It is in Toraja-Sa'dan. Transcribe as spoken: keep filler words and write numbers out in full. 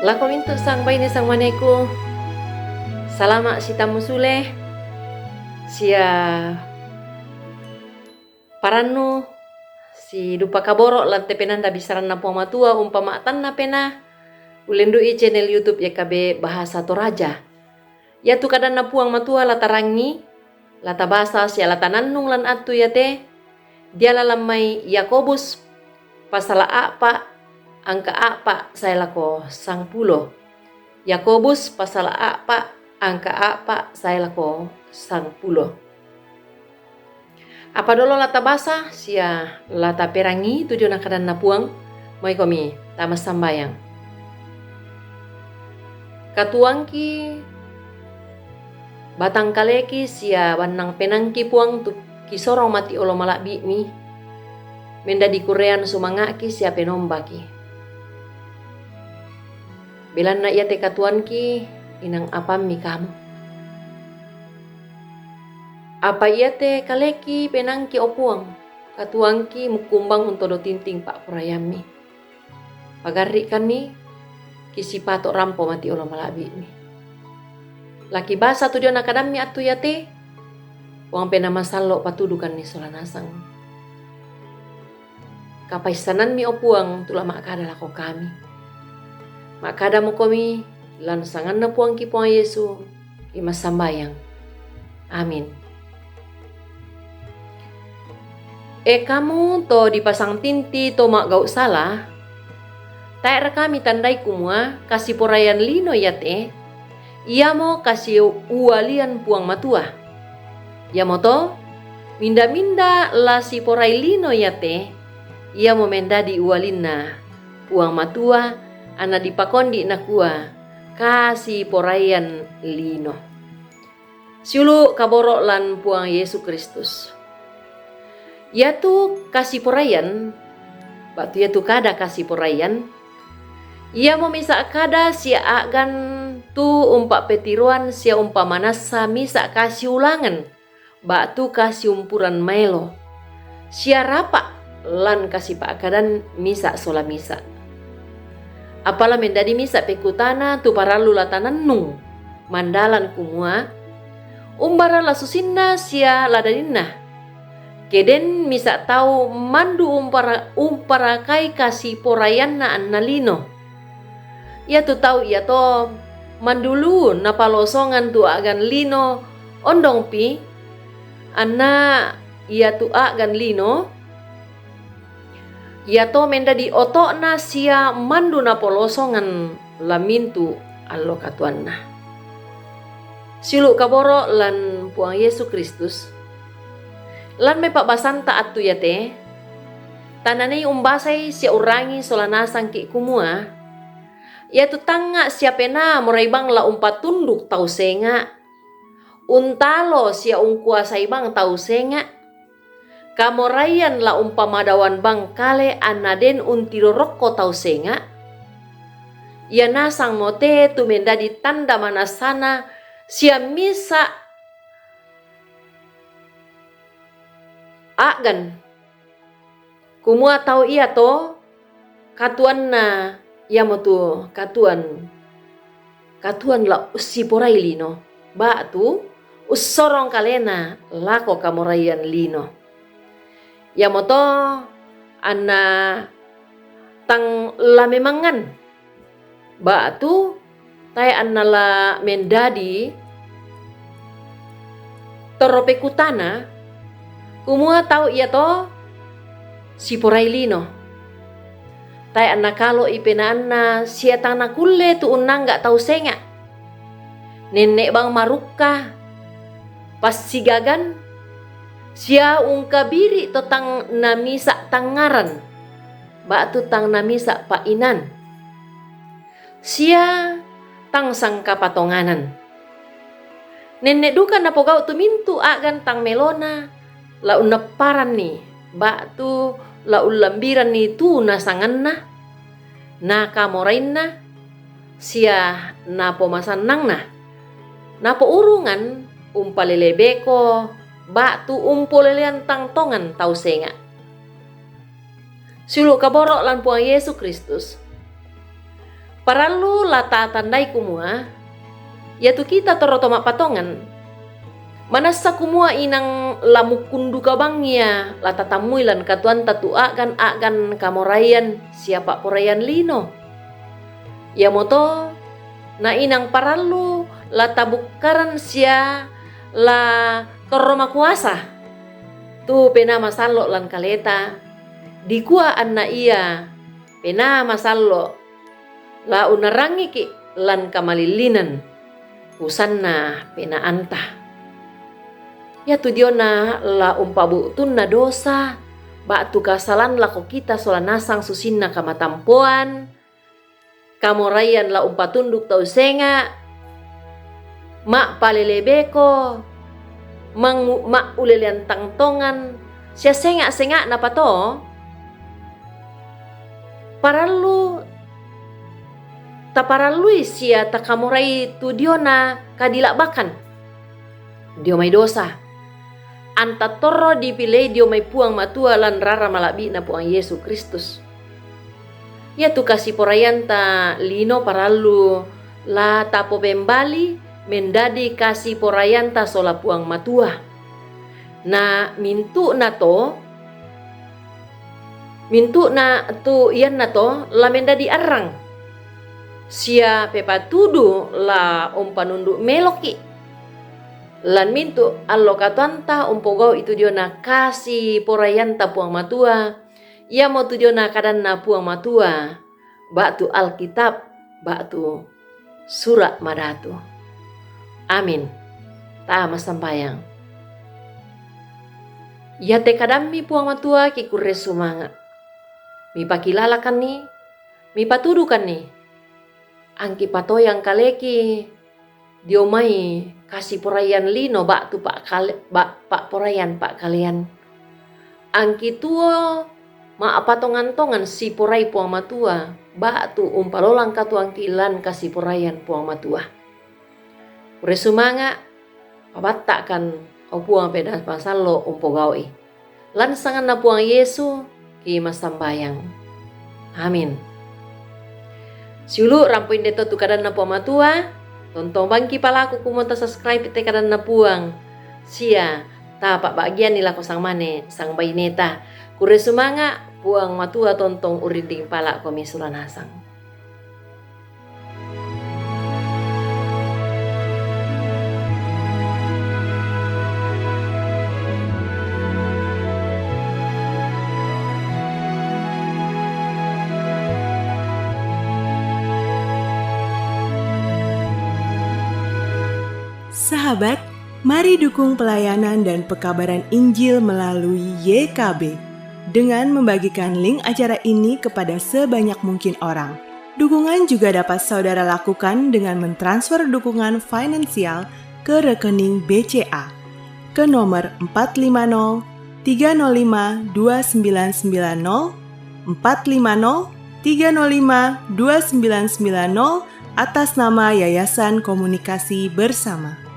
Lako mintu' sangbaine sangmaneku, salama' sitammu sule, sia parannu sidupa kaboro' lan te penanda bisaranna Puang Matua umpama'tanna penaa, ullendu'i channel YouTube Y K B Bahasa Toraja. Iatu kadanna Puang Matua la tarangi, la tabasa sia la tanannung lan attu iate, diala lan mai Yakobus pasala a'pa' angka a'pa' sae lako sangpulo. Yakobus pasala a'pa' angka a'pa' sae lako sangpulo. Apa dolo la tabasa sia la taperangi tu diona kadanna Puang, maikomi tama sambayang. Katuoangki, batang kaleki sia bannang penaangki Puang tu kisorong mati olo mala'bi'mi, mendadi kurean sumanga'ki sia penombaki. Belanna iate katuoangki inang apammi kamu. Apa iate kaleki penaangki, o Puang, katuoangki mukkumbang untodo tinting pa'poraiammi. Pagarri'kanni kisipato' rampo mati olo mala'bi'mi. Laki basa tu diona kadammi attu iate, Puang Penaa Masallo' patudukanni sola nasang. Kapaissanammi, o Puang, tu la ma'kada lako kami. Ma'kadamokomi lan sanganna Puangki Puang Yesu, ki massambayang. Amin. E kamu to dipasang tinti to ma'gau' sala, tae'raka mitandai kumua kasiporaian lino iate, iamo kasiualian Puang Matua. Iamoto, minda-minda la siporai lino iate, iamo mendadi ualinna Puang Matua, anna dipakondi nakua, kasiporaian lino. Siulu' kaboro' lan Puang Yesu Kristus. Iatu kasiporaian, ba'tu iatu kada kasiporaian, iamo misa' kada sia a'gan tu umpa'petiroan sia umpamanassa misa' kasiulangan, ba'tu kasiumpuran maelo, sia rapa' lan kasipa'kadan misa' sola misa'. Apa la mendadi misa' pekutana tu parallu la tanannung mandalan kumua, umbara la susinna sia la dadinna? Ke den misa' tau mandu umpara-, umparakai kasiporaianna anna lino. Iatu tau iato mandulu napalosongan tu a'gan lino ondongpi, anna iatu a'gan lino iato mendadi oto'na sia mandu napolosongan lan mintu' allo katuoanna. Siulu' kaboro' lan Puang Yesu Kristus. Lan mai pa'basanta attu iate, tananai umbasai sia urrangi sola nasangki' kumua, iatu tangnga' sia penaa morai bang la umpatunduk tau senga', untalo sia ungkuasai bang tau senga', kamoraian la umpamadaoan bang kale anna den untido rokko tau senga', ia nasangmo te tu mendadi tanda manassana sia misa' a'gan. Kumua tau iato katuoanna iamotu katuoan, katuoan la ussiporai lino, ba'tu ussorong kalena lako kamoraian lino. Iamoto anna tang la memangngan, ba'tu tae' anna la mendadi torro pekutana, kumua tau iato siporai lino. Tae' anna kalo'i penaanna sia tang nakulle tu unnangga' tau senga'. Nenne' bang marukka, passigagan, sia ungkabiri' to tang namisa' tangngaran, ba'tu tang namisa' pa'inan, sia tang sangkapatonganan. Nenne' duka napogau' tu mintu' a'gan tang melona, la unnapparanni, ba'tu la ullambiranni tu nasanganna, nakamorainna, sia napomasannangna, napourungan umpalele beko, ba'tu umpolelean tang tongan tau senga'. Siulu' kaboro' lan Puang Yesu Kristus. Parallu la tatandai kumua, iatu kita torro to mappatongan. Manassa kumua inang la mukkunduka bangngia la tatammui lan katuoanta tu a'gan-a'gan kamoraian sia pa'poraian lino. Iamoto na inang parallu la tabukkaran sia la torro makuasa tu Penaa Masallo lan kaleta, dikua anna ia Penaa Masallo la unnarangiki lan kamalillinan, kusanna penaanta. Iatu diona la umpabu'tunna dosa, ba'tu kasalan lako kita sola nasang susinna kamatampoan, kamoraian la umpatunduk tau senga, ma'palelebeko, mangu-, ma'ulelean tangtongan, sia senga-senga'na pato, parallu, taparallui sia takamorai tu diona kadila'bakan dio mai dosa. Anta torro dipilei dio mai Puang Matua lan rara mala'bi'na Puang Yesu Kristus. Iatu kasiporaianta lino parallu la tapopembali mendadi kasiporaianta sola Puang Matua. Na mintu'na to, mintu'na tu iannato la mendadi arrang, sia pepatudu la umpanundu' meloki'. Lan mintu' allo katuoanta umpogau'i tu diona kasiporaianta Puang Matua, iamo tu diona kadanna Puang Matua, ba'tu Alkitab, ba'tu Sura' Madatu. Amin. Ta massambayang. Iate kadammi Puang Matua kikurre sumanga'. Mipakilalakanni, mipatudukanni. Angki patoyang kaleki dio mai kasiporaian lino ba'tu pa'kale-, ba-, pa'poraian pa'kalean. Angki tuo ma'patongan-tongan siporai Puang Matua, ba'tu umpalolang katuoangki lan kasiporaian Puang Matua. Kurre sumanga', pabatta'kan, o Puang, Penaa Masallo umpogau'i. Lan sanganna Puang Yesu ki massambayang. Amin. Siulu' rampo inde to tu kadanna Puang Matua, tontong bangki palaku kumua ta subscribe te kadanna Puang, sia ta pa'ba'gianni lako sangmane sangbaineta. Kurre sumanga', Puang Matua tontong urrinding palakomi sola nasang. Sahabat, mari dukung pelayanan dan pekabaran Injil melalui Y K B dengan membagikan link acara ini kepada sebanyak mungkin orang. Dukungan juga dapat saudara lakukan dengan mentransfer dukungan finansial ke rekening B C A ke nomor empat lima nol tiga nol lima dua sembilan sembilan nol, empat lima nol tiga nol lima dua sembilan sembilan nol, atas nama Yayasan Komunikasi Bersama.